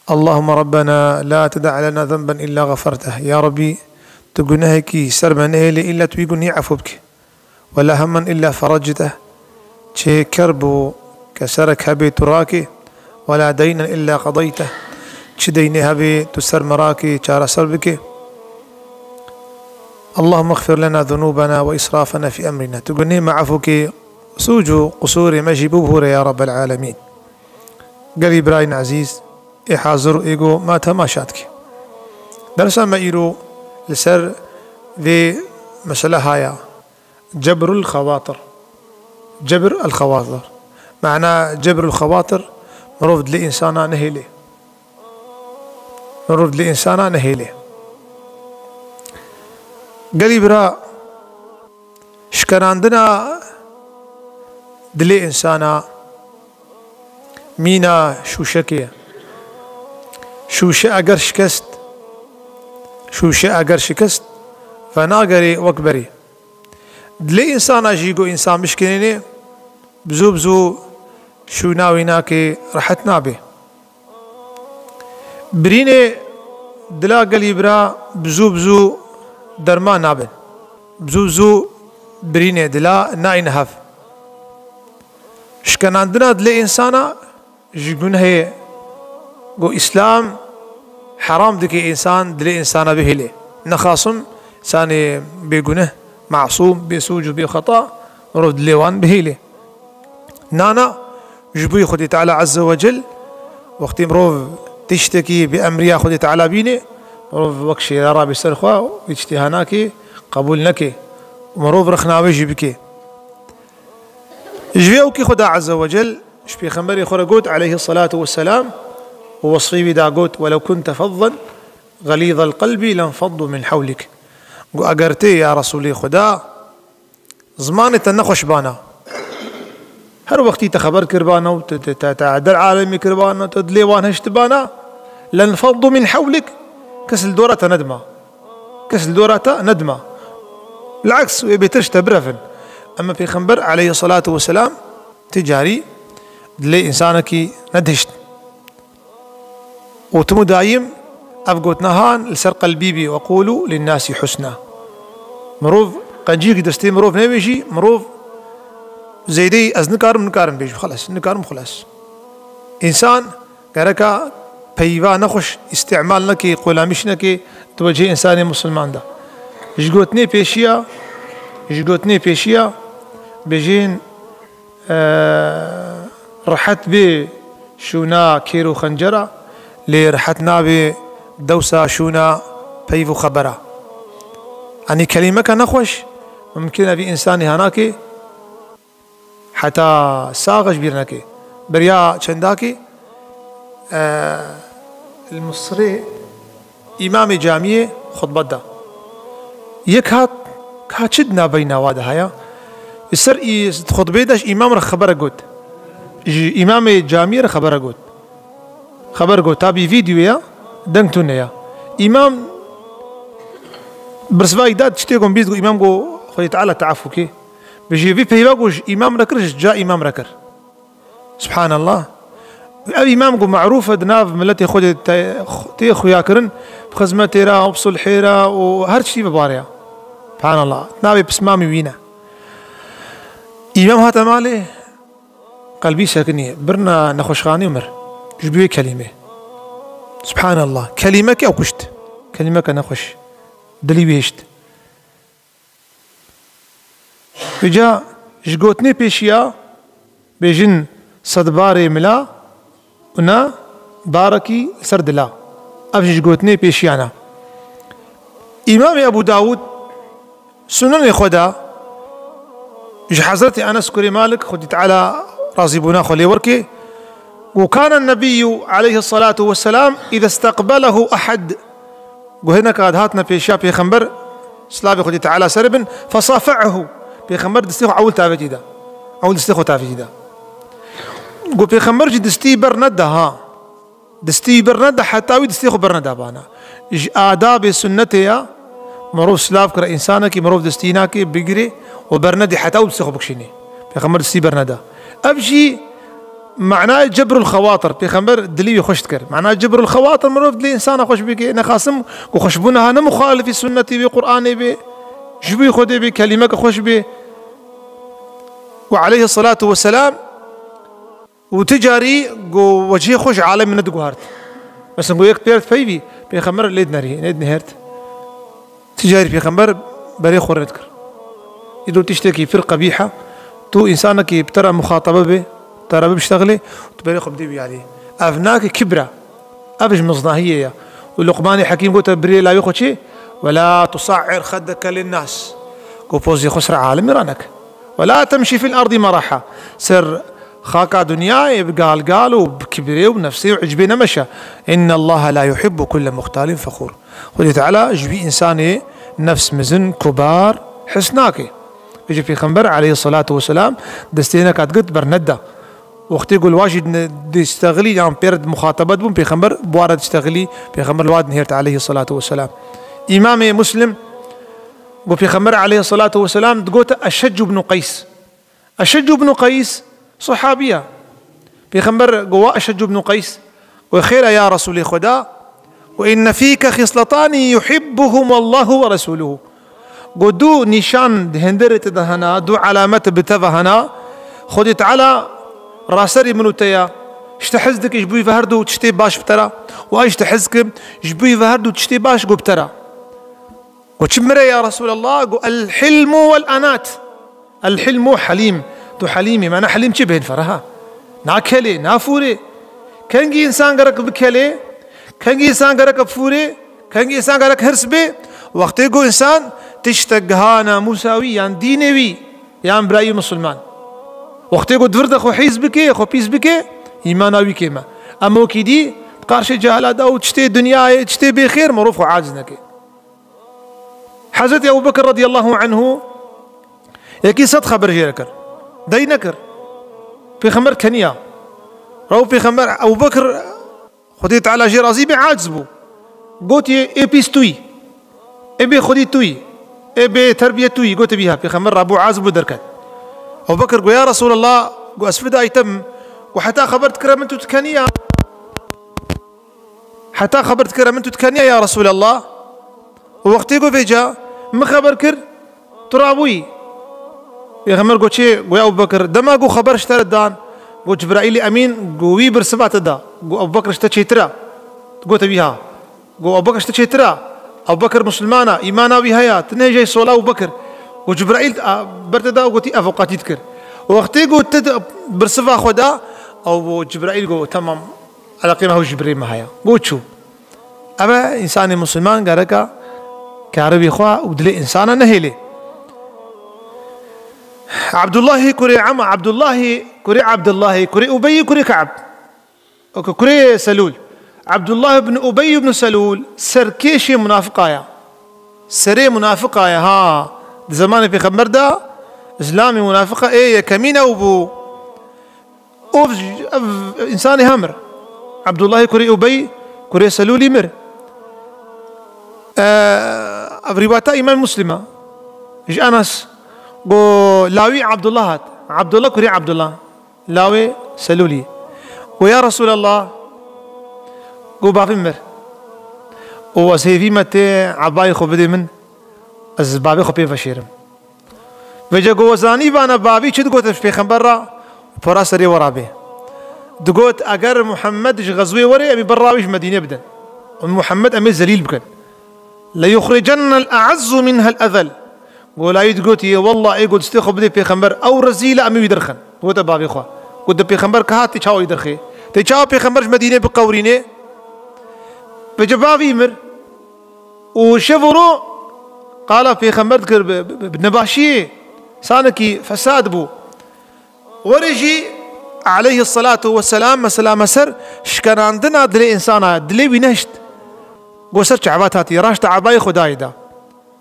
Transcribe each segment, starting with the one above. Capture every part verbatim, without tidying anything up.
اللهم ربنا لا تدع لنا ذنبا إلا غفرته. Ya Rabbî, tu gunehekî ser me nehêlê, îlla tu wî gunehî efû bike. ولا هما إلا فرجته. Çi kerb û keserek hebe tu rake. ولا دينا إلا قضيته. Çi deynê hebe tu ser me rake, çareser bike. اللهم اغفر لنا ذنوبنا وإسرافنا في أمرنا. Tu gunehê me efû ke, sûc û qusûrê me jî bibûre ya Rabbel Alemîn. Gelî birayên ezîz, ê hazir û ê go me temaşa dike. Dersa me îro li ser vê mesele haya. Cebrul xewatir. Cebr el xewatir. Mana cebrul xewatir, mirov dilê însana nehêlê. Mirov dilê însana nehêlê. Gelî bira, şikenandina dilê însana mîna şûşekê ye. Şûşe eger şikest, şûşe eger şikest, venagere wek berê. Dilê însana jî ku însan bişkinîne, bi zû bi zû şûna wî nake, rehet nabe. Birînê dila gelî bira bi zû bi zû derman nabin. Bi zû bi zû birînê dila nayne hev. Şikenandina dilê însana ji gunehê ku Îslam heram dike însan dilê însana bihêle. Nexasim însanê bêguneh, masûm, bê sûc û bê xeta, mirov dilê wan bihêle. Nana, ji bo Xwedê Teala Azze ve Cel, wextî mirov tiştekî bi emriya Xwedê Teala bîne, mirov wek şêra rabe ser xwe, wî tiştê hanake, qebûl neke. Û mirov rexna wê jî bike. Ji vê ewkî Xweda Azze ve Cel ji Pêxemberê xwe re got, aleyhis salatu vesselam, û wesfê wî da got, "Welew kunte fezzen xelîzel qelbî lenfeddu min hewlik." Got, eger tê ya Resûlê Xweda, zimanê te nexweş bana. Her wextî te xeber kiribana û te, te, te, te der alemê kiribana, te dilê wan hiştibana, lenfeddu min hewlik, kes li dora te nedima. Kes li dora te nedima. Bilaks, wê bêtir ji te birevin. Ema Pêxember aleyhissalatu vesselam ti carî dilê însanekî nedihişt. Û tim û dayim ev gotina han li ser qelbî bî, "Ve qûlû linnâsî husna." Mirov, qenciyekî destê mirov nebêjî, mirov zêdeyî ez nikarim, nikarim bêjim, xelas, nikarim, xelas. Însan gereka peyva nexweş îstîmal neke, qolamîş neke di wecihê însanê misilman de. Ji gotinê pêşiya, ji gotinê pêşiya bêjin, e, rehet bê şûna kêr û xencera, lê rehet nabê dewsa şûna peyv û xebera. Yanî kelîmeke nexweş mumkin e vî însanî hanakê heta sax ji bîr neke. Beriya çendakê, e, li Misirê Îmamê camiyê xutbet da. Yek hat, ka çi di navbeyna wa de haya? Li ser î-, xutbê de ji îmam re xebere got. Ji îmamê camiyê re xebere got. Xeber got, tabî vîdyoya, deng tune ya. Îmam birsvayî da, tiştê gon bîst got, îmam got, Xwedê Teala te efû kê. Bi jî vî peyva got, ji îmam re kir, ji ca îmam re kir. Subhanallah. Ev îmam ku merûf e di nav miletê xwe de te-, tê xuya kirin, bi xizmetê re û bi sulhê re û her tiştî ve bare ya. Subhanallah. Navê pismamî wî ne. Îmam hate malê, qelbî sekinî, birna nexweşxanê û mir. Ji bo wê kelîmê. Subhanallah. Kelîmeke ew kuşt. Kelîmeke nexweş. Dilî wî hişt. Vêca ji gotinê pêşiya bêjin sedbarê mila û na barekî ser dila. Ev jî ji gotinê pêşiyan e. Îmamê Ebû Dawûd Sunenê xwe de ji Hezretî Enes kurê Malik, Xwedî Teala razîbûna xwe lê werkê, û kana nebiyyu aleyhi salatu vesselam îze isteqbelehu ehed. Guhêneka dihatine pêşiya Pêxember, silavê Xwedî Teala ser bin, fesafi'ehu. Pêxember distê xwe ewil tavêtî de. Ewil distê xwe tavêtî de. Got Pêxember jî distî ber neda ha. Distî ber neda heta wî distê xwe ber neda bana. Ji adabê sunnetê ya, mirov silav kira însanekî, mirov distî nake, bigirê û ber nedî heta wî distê xwe bikişînê. Pêxember distî ber neda. Ev jî Manayê cebrul xewatir, Pêxember dilî wî xweş dikir. Manayê cebrul xewatir, mirov dilê însana xweş bike, nexasim ku xweşbûna ha ne muxalifî sunnetî bê, Qur'anê bê, ji bo Xwedê bê, kelîmeke xweş bê. Û aleyhisselatu vesselam, û ti carî ku wecihê xwe ji alemê nediguhart. Mesela ku yek pêrt peyvî, Pêxember lê dinerî, lê dinihêrt. Ti carî Pêxember berê xwe rê dikir. Îro tiştekî pir qebîh e. Tu însanekî bi te re muxatabe bê, te re bibiştexilê, tu berê xwe bidê wî alî. Ev nake kibr e. Ev ji miznahiyê ye. Û Luqmanê Hekîm gote birê lawê xwe çi? "Ve la tusair xeddeke linnas." Ku pozê xwe ser alemê raneke. "Ve la temşî fil ardi meraha." Ser xaka dinyayê bi galgal û bi kibirê û nefsê û icbê nemeşe. "Innallaha la yuhibbu kulle muhtalin fexûr." Xwedê Teala ji wî însanê nefs mezin, kubar hes nake. Vêca Pêxember aleyhisselatu vesselam destê neka digirt berneda. Wextê ku li wa jî dine-, diştexilî yan pê re muxatabe dibûn, Pêxember bi wa re diştexilî, Pêxember li wa dinihêrt aleyhisselatu vesselam. Îmamê Muslim got, Pêxember aleyhisselatu vesselam digote Eşeccu ibn Qeys. Eşeccu ibn Qeys, sahabiya. Pêxember got, "Wa Eşeccu ibn Qeys?" Got, "Xêr e ya Resûlê Xweda." Got, "Inne fîke xisletani yuhibbuhum Allahu ve Resûluhu." Got, "Du nîşan di hundirê te de hene, du alamet bi te ve hene. Xwedê Teala raserî min û te ye. Ji te hez dike ji bo wî ve her du tiştê baş bi te re. Û ez ji te hez dikim ji bo wî ve her du tiştê baş got bi te re." Got, "Çi mir e ya Resûlallah?" Got, "El-hilmu vel-anat." El-hilmu helîm. Tu helîm î. Mana helîm çi bên feraha? Nakelê, nafûrê. Kengî însan gerek bikelê, kengî însan gerek bifûrê, kengî însan gerek hirs bê. Wextê ku însan tiştek giha namûsa wî yan dînê wî, yan birayî misilman. Wextê ku di vir de xwe hîs bike, xwe pîs bike, îmana wî kêm e. Em wekî dî, qarşê cehalata û tiştê dinyayê, tiştê bêxêr, mirov xwe aciz neke. Hezretî Ebu Bekir radiyallahu anhu yekî sed xeber jê re kir. Dey nekir. Pêxember keniya. Rew Pêxember Ebu Bekir, Xwedê Teala jê razî be, aciz bû. Gotiye, "Ê pîs tu yî. Ê bê xwedî tu yî. Ê bê terbiye tu yî." Gote bîha. Pêxember rabû aciz bû derket. Ebu Bekir got, "Ya Resûlallah," got, "ez fidayî te bim." Got, "Heta xeber dikire min tu dikeniya." Heta xeber dikire min tu dikeniya ya Resûlallah. Û wextê ku vêca min xeber kir, tu rabûyî. Pêxember got, "Çi?" Got, "Ya Ebu Bekir, dema ku xeber ji te re dan, got, Cibraîlê Emîn, got, wî birsiva te da. Got, Ebu Bekir ji te çêtir e." Gote wî ha. Got, "Ebu Bekir ji te çêtir e. Ebu Bekir misilman e, îmana wî heye, tu nehêjayî sola Ebu Bekir." Got, "Cibraîl, a, ber te da û gotî ev qatî dikir." Wextê got, "Te de birsiva xwe da," ew got, Cibraîl got, "Temam." Eleqê me hew ji birê me heye. Got çû. Ev e, însanê misilman gereka karibî xwe û dilê însana nehêlê. Abdullahî kurê Ema, Abdullahî kurê Abdullahî kurê Ubeyî kurê Ka'b. Oke, kurê Selûl. Abdullah ibn Ubey ibn Selûl serkêşê munafiqa ye. Serê munafiqa ye, ha. Di zemanê Pêxember de Îslamê munafiqa ê yekemîn ew bû. Ov, ev însanê ha mir. Abdullahê kurê Ubey, kurê Selûlî mir. E, ev rîwata Îmam Muslim e. Ji Enes, go lawî Abdullah hat. Abdullah kurê Abdullah. Lawê Selûlî. Go ya Resûlallah, go bavê mir. Û ez hêvî me tê ebayê xwe bidê min, ez bavê xwe pê veşêrim. Vêca ku we zanî vana bavî çi digote ji Pêxember re, pora serê we re bê. Digot, eger Muhammed ji xezwê were, em ê berra wî ji Medînê bidin. Û Muhammed em ê zelîl bikin. "Leyuxricennel e'ezzu minhel ezel." Go lawî digotiye, "Wallah, ê ku destê xwe bidê Pêxember, ew rezîl e, em ê wî derxin." Gote bavê xwe. Got, "De Pêxember ka hat, tê çawa wî derxê? Tê çawa Pêxember ji Medînê biqewrînê?" Vêca bavî mir. Û şev û ro qala Pêxember dikir bi, bi, bi nebaşiyê, sanekî fesad bû. Werê jî aleyhisselatu vesselam, mesela me ser şikenandina dilê însana, dilê wî nehişt. Go ser çavat hatî, raşta ebayê xwe dayê da.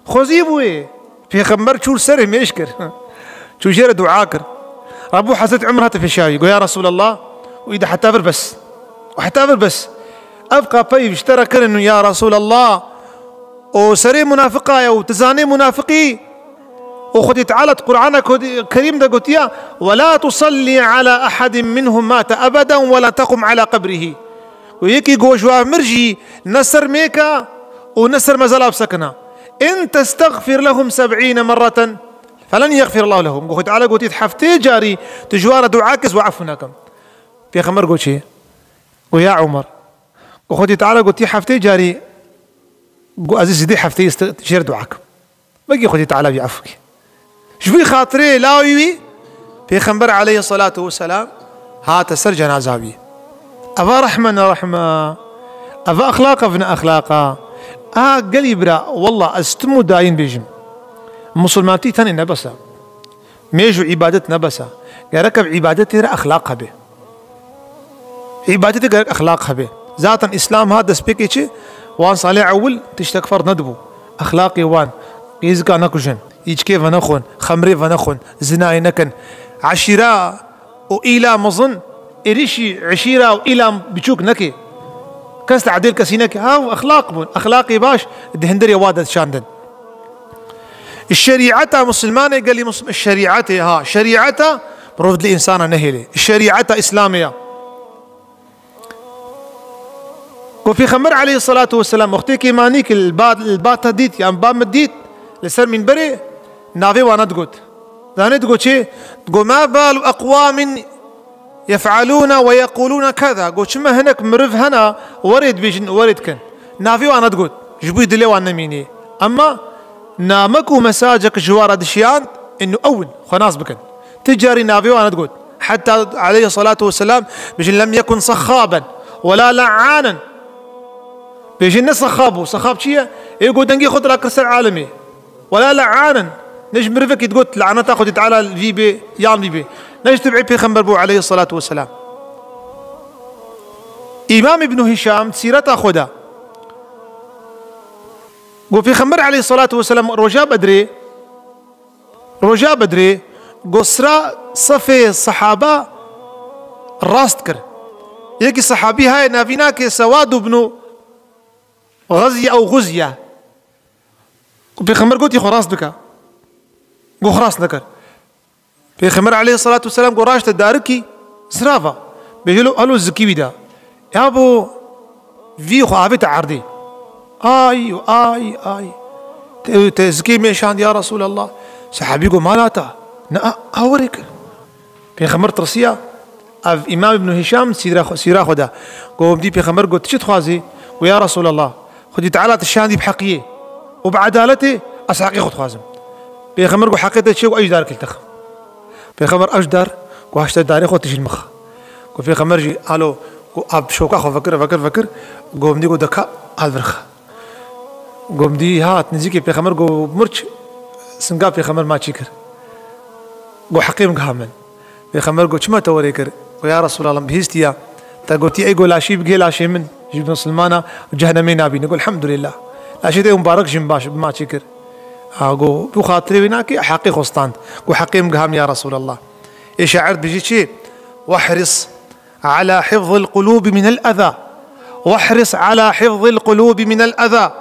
Xwezî bûyê. Pêxember çû serê mêj kir. Çû jê re dua kir. Rabû Hezret Umar hate pêşiya wî. Go, "Ya Resûlallah, û îde heta vir bes. Û heta vir bes. Ev qapeyî ji te re kirin, ya Resûlallah. O serê munafiqa ye û tu zanê munafiqî Û Xwedî Teala di Qur'ana Ko-, Kerîm de gotiya, "Ve la tusalli ala ahadin minhum mate ebeden ve la tequm ala qebrihî." Û yekî ku ji wan mir jî ne ser mêka û ne ser mezala bisekina. "In testexfir lehum seb'îne merreten felen yexfir Allahu lehum." Go Xwedî Teala gotî, "Heftê carî tu ji wan re dua kir, ez we efû nakim." Pêxember got çi? Go, "Ya Umar." Go Xwedî Teala gotî, "Heftê carî." Go, "Ez ê sîdê heftê jê re dua kim." Wekî Xwedî Teala wî efû kî. Ji bo xatirê lawî wî, Pêxember aleyhissalatu vesselam hate ser cenaza wî. Eva rehme ne rehme. Eva exlaq ev ne exlaqa. A gelî bira, wallah ez tim û dayîn bêjim. Musulmantî tenê ne bes e. Mêj û îbadet ne bes e. Gerek ev îbadetê re exlaq hebe. Îbadetê gerek exlaq hebe. Zaten Îslam hat destpêkê çi? Wan salê ewil tiştek ferz nedibû. Exlaqê wan, qîzika nekujin, îçkê venexwin, xemrê venexwin, zinayê nekin. Eşîra û îla mezin êrîşî eşîra û îla biçûk neke. Kes te'dîl kesî neke. Ha, exlaq bûn. Exlaqê baş di hundirê wa de dişandin. Şerîeta Musulmanê gelî Mus-, şerîetê ha, şerîeta mirov dilê însana nehêlê. Şerîeta Îslamê ya. Ku Pêxember aleyhissalatu vesselam wextêkê manî ki li ba, li ba te dît, yan ba min dît, li ser mînberê navê wan digot. Zanê digot çi? Digot, "Ma balu eqwamin yef'alûne ve yeqûlûne keza." Got, "Çima hinek miriv hene, werê dibêjin, werê dikin." Navê wan nedigot. Ji bo dilê wan nemînî. Emma namek û mesajek ji wan re dişiyand, inu ew in, xwe nas bikin. Ti carî navê wan nedigot. Heta aleyhi salatu vesselam bêjin, "Lem yekun sexxaben, wela le'anen." Bêjin ne sexxab bû. Sexxab çi ye? Ê ku dengê xwe rakir ser alemê. Wela le'anen, ne ji mirivekî digot, "Laneta Xwedî Teala li vî bê, yan vî bê." Ne ji tib'ê Pêxember bû, aleyhissalatu vesselam. Îmam Îbnû Hîşam, sîreta xwe de, got, Pêxember, aleyhissalatu vesselam, roja Bedrê, roja Bedrê, got, sira sefê sehaba rast kir. Yekî sehabî haye navî nake Sewad ibnû Xezye ew Xuzye. Pêxember gotî, "Xwe rast bike." Got, "Xwe rast nekir." Pêxember aleyhissalatu vesselam got, "Raşte darikî zirava." Bêje lo, elo zikî wî da. Ya bo vî xwe avête erdê. Ay, ay, ay. Te, te zikê mêşand ya Resulallah. Sehabî got, "Malata." Ne, a, a werê kir. Pêxember tirsiya, ev Îmam Îbnû Hîşam sîra xwe, sîra xwe de. Got, "Em dî Pêxember got, tu çi dixwazî?" Got, "Ya Resulallah, Xwedî Teala tu şandî bi heqiyê û bi edaletê, ez heqê xwe dixwazim." Pêxember got, "Heqê te çi ye?" Got, "Ew jî dar kil te." Pêxember ew jî dar, got, "Haşte darê xwe tu jî li min xe." Got, Pêxember jî, alo, got, ab şoka xwe vekir, vekir, vekir. Got, "Em dî," got, "deka al vir xe." Got, "Em dî hat nizîkê Pêxember," got, "mirç singa Pêxember ma çî kir." Got, "Heqê min giha min." Pêxember got, "Çima te werê kir?" Got, "Ya Resulallah, bihîstiya te gotî, ey got, laşî bigihê laşê min, ji misilmana û cehennemê nabîne." Got, "Elhamdulillah. Laşê te mubarek jî min baş, ma çî kir." Ha, got, "Tu xatirê wî nakî, heqê xwe stand." Got, "Heqê min giha min ya Resulallah." Ê şair dibêjî çi? "Wehris ala hifzil qulubi minel eza. Wehris ala hifzil qulubi minel eza.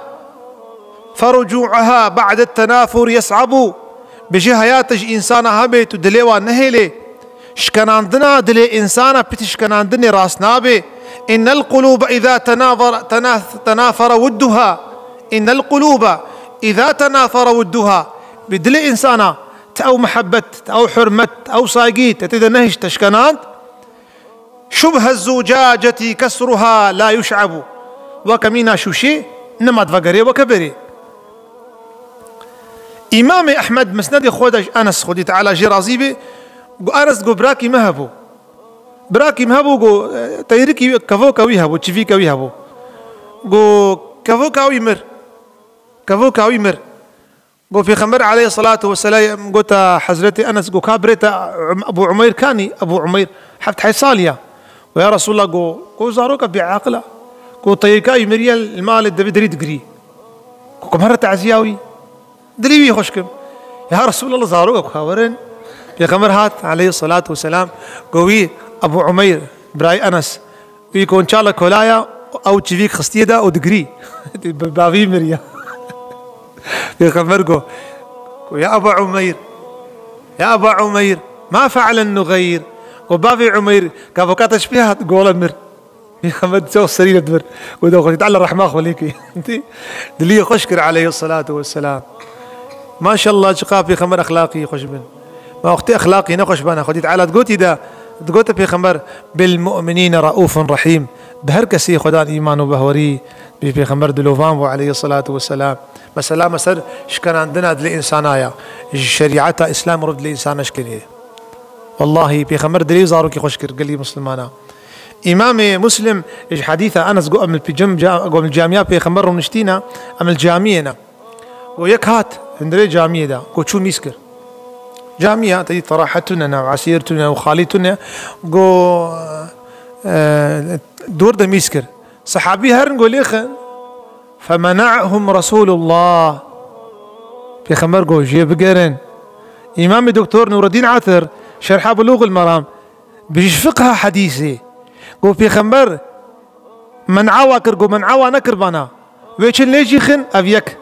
Ferucu'uha ba'de tenafur yes'abu." Bêje heyata ji însana hebê tu dilê wan nehêlê. Şikenandina dilê însana piştî şikenandinê rast nabê. "Innel qulube îza tenafara, tena-, tenafara wudduha. Innel qulube îza tenafara wudduha." Bi dilê însana te ew muhebbet, te ew hurmet, te ew saygî, te tê de nehişt, te şikenand. "Şubhe zucaceti kesruha la yuş'abu." Weke mîna şûşê, nema divegerê weke berê. Îmamê Ehmed Mesnedê xwe de ji Enes, Xwedî Teala jê razî be, got, Enes got, birakî me hebû. Birakî me hebû, got, teyrikî wî, kevoka wî hebû, çivîka wî hebû. Got, kevoka wî mir. Kevoka wî mir. Got, Pêxember aleyhissalatu vesselam gota Hezretê Enes, got, ka birê te Em-, Ebu Umeyr kanî? Ebu Umeyr heft heyt salî ya. Got, ya Resulallah, got, got, zaroka bêaqil a. Got, teyêka wî miriye li malê devê derî digirî. Got, ku me re teziya wî. Dilî wî xweş kim. Ya Resulallah, zaroka ku hawerin. Pêxember hat aleyhissalatu vesselam, got, wî Ebu Umeyr, birayê Enes, wî konçala kolaya, ew çivîk xistiye da û digirî. Bi bavî miriya. Pêxember got, Go, ya Eba Umeyr, ya Eba Umeyr, ma fe'len nugeyr? Go, bavê Umeyr, gavokata çi pê hat? Go, wele mir. Pêxember çaw serî re dimir. Go, da Xwedî Teala rehma xwe lê kê. Dilî xweş kir aleyhissalatu vesselam. Maşallah, çiqa Pêxember exlaqî xweş bin. Ma wextê exlaqî nexweş bana, Xwedî Teala digotî de, digote Pêxember, "Bil mu'minîne raufun rahîm." Bi her kesî Xwedan îman û behwerî, bi Pêxember dilovan bû aleyhissalatu vesselam. Mesela me ser şikenandina dilê însana ya. Ji şerîeta Îslam mirov dilê însana şikeniye. Wellahî, Pêxember dilê zarokî xweş kir, gelî Mislimana. Îmamê Muslim ji hedîsa Enes got, em li pî-, cem-, ca-, got, em li camiya Pêxember rûniştîne, em li camiyê ne. Got, yek hat, hundirê camiyê de, got, çû mîz kir. Camiya, te dî terahet tune ne, û esîr tune, û xalî tune, got, e, dor de mîz kir. Sehabî herin got, lêxin. Femena'hum Resulullah. Pêxember got, jê bigerin. Îmamê Doktor Nureddîn Atir, şerha Bulûgul Meram, bi ji fiqha hedîsê. Got, Pêxember men'a wa kir, got, men'a wa nekir bana. Wê çin lê jî xin, ev yek.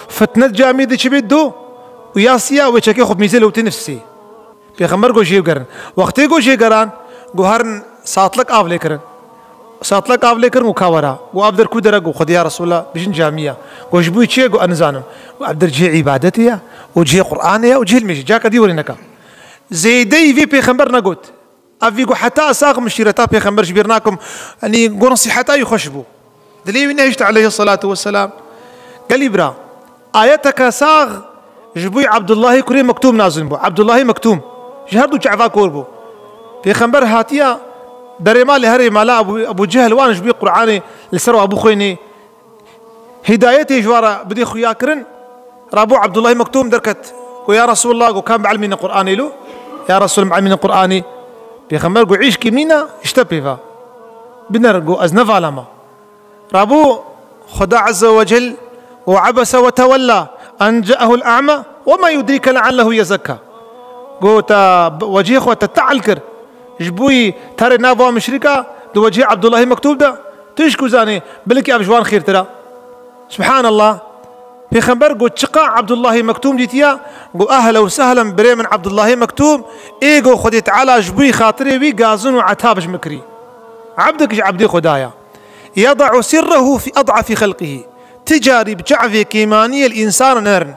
Fitnet camî diçibê du, û ya siya wê çekê xwe mîzê lewtê nifsê. Pêxember got, jê bigerin. Wextê got, jê geran, got, herin satlek av lê kirin. Satlek av lê kirin û ka wera. Got, ev der ku dere? Got, Xwedê ya Resulullah, bijin camiya. Got, ji bo çi ye? Got, ez nizanim. Got, ev der cihê îbadetê ye û cihê Qur'anê ye û cihê nimêjê. Caka dî werê neka. Zêdeyî vê Pêxember negot. Ev vî got, heta sax mişîreta Pêxember ji bîr nakim. Yanî, got, nesîheta wî xweş bû. Dilê wî nehişt aleyhissalatu vesselam. Gelî bira, ayeteke sax ji bo Abdullahî kurê Mektûm nazil bû. Abdullahî Mektûm ji her du çava kor bû. Pêxember hatiye derê malê herê mala Ebû, Ebû Cehil wan ji bo Qur'anê li ser wa bixwênê. Hidayetê ji wa re bidê xuya kirin. Rabû Abdullahî Mektûm derket. Got, ya Resulullah, got, kam bielmîne Qur'anê lo? Ya Resul, bielmîne Qur'anê. Pêxember got, îşkî mîna, işte pêva. Biner, got, ez nevalama. Rabû Xweda Azze ve Cel got, "Abese ve tewella en ca'ehul a'ma ve ma yudrîke leallehu yezekka." Got, te wecihê xwe te te'l kir. Ji bo terê nava mişrika di wecihê Abdullahî Mektûb de, tu ji ku zanî, belkî ev ji wan xêrtir e. Subhanallah. Pêxember got, çiqa Abdullahî Mektûm dîtiye, got, ehlen û sehlen birê min Abdullahî Mektûm, ê got Xwedê Teala ji bo xatirê wî gazin û etab ji min kirî. Ebdek ji ebdê Xweda ye. Yeda'u sirrehu fî ed'afî xelqihî. Ti carî bi çavê kêmaniyê li însanan herin.